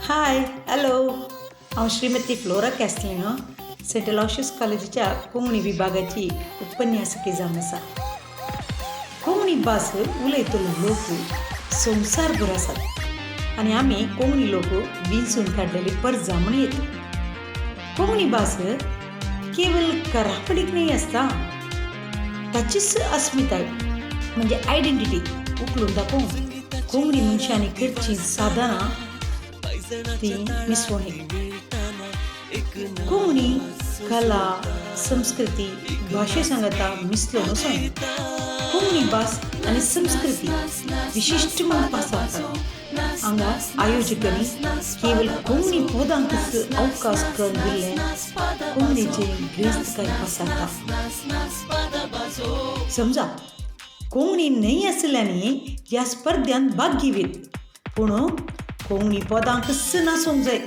हाय, hello. हांव श्रीमती flora कॅस्टलिनो, Saint अलोशियस कॉलेजीच्या Konkani विभागाची उपन्यासकी जावन आसा. कोंकणी भास उलयतलो लोक संवसारभर आसात आनी आमी कोंकणी लोक विंचून काडलेली परजा म्हूण येता. कोंकणी भास केवल करावळीक न्हय आसता, ताचीच अस्मिताय म्हणजे आयडेंटिटी उखलून दाखोवंक कोंकणी मनशांनी करची साधनां ती मिसवणी. कोंकणी कला, संस्कृती, भाशे सांगाता मिसलो नसून कोंकणी भास आनी संस्कृती विशिश्ट म्हूण पासारतात. हांगा आयोजकांनी केवल कोंकणी पदांकच अवकाश करून दिल्ले कोंकणीचे गिरेस्तकाय पासारता. समजा कोंकणी न्हय आसल्यानी ह्या स्पर्ध्यांत भाग घेवीत, पूण कोंकणी पदांकच नासूंक जाय.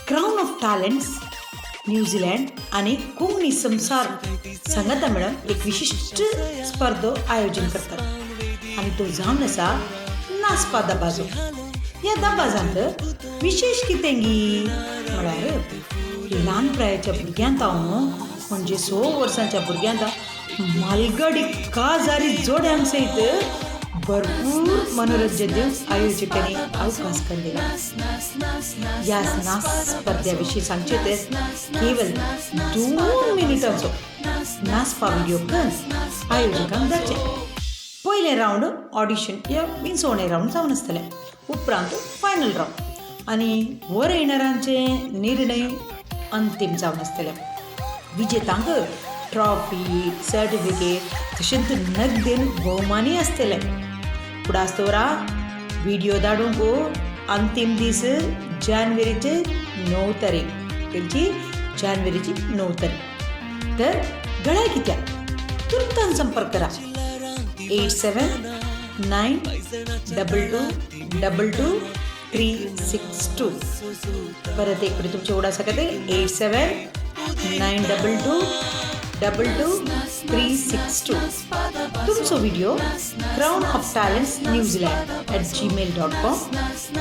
Crown of talents New Zealand आनी कोंकणी संवसार सांगाता मेळून एक विशिश्ट स्पर्धो आयोजन करतात आनी तो जावन आसा नाचपा दबाजो. ह्या दबाजांत विशेश कितें गी म्हळ्यार ल्हान प्रायेच्या भुरग्यांक हांव म्हणजे 6 वर्सांच्या भुरग्यांक मालगाडी काजारी जोड्यांक सयत भरपूर मनोरंजन दिवंक आयोजकांनी अवकाश दिला. ह्या नाच स्पर्ध्या विशीं सांगचें तर केवल 2 मिनिटांचो नाचपा व्हिडिओ करून आयोजकांक धाडचें. पयलें रावंड ऑडिशन या विंचवणे रावंड जावन आसतलें, उपरांत फायनल रावंड आनी वर येणारांचे निर्णय अंतीम जावन आसतले. विजेतांक ट्रॉफी, सर्टिफिकेट तशेंच नगदेन भोवमानय आसतले. फुडास्तोरा व्हिडिओ धाडूंक अंतीम दीस जानेवारीचे 9 तारीख, खंयची? जानेवारीची 9 तारीख. तर गळ्या कित्याक, तुर्तान संपर्क करा 8792222362. परत एक फावटी तुमच्या उडासा खातीर 8792222362. तुमचो video crownoftalentsnewzealand@gmail.com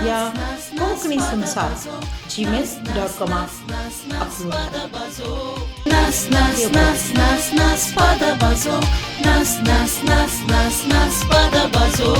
या कोंकणी संसार gmail.com upload करा. Nas nas nas nas nas pada bazo. Nas nas nas nas nas pada bazo.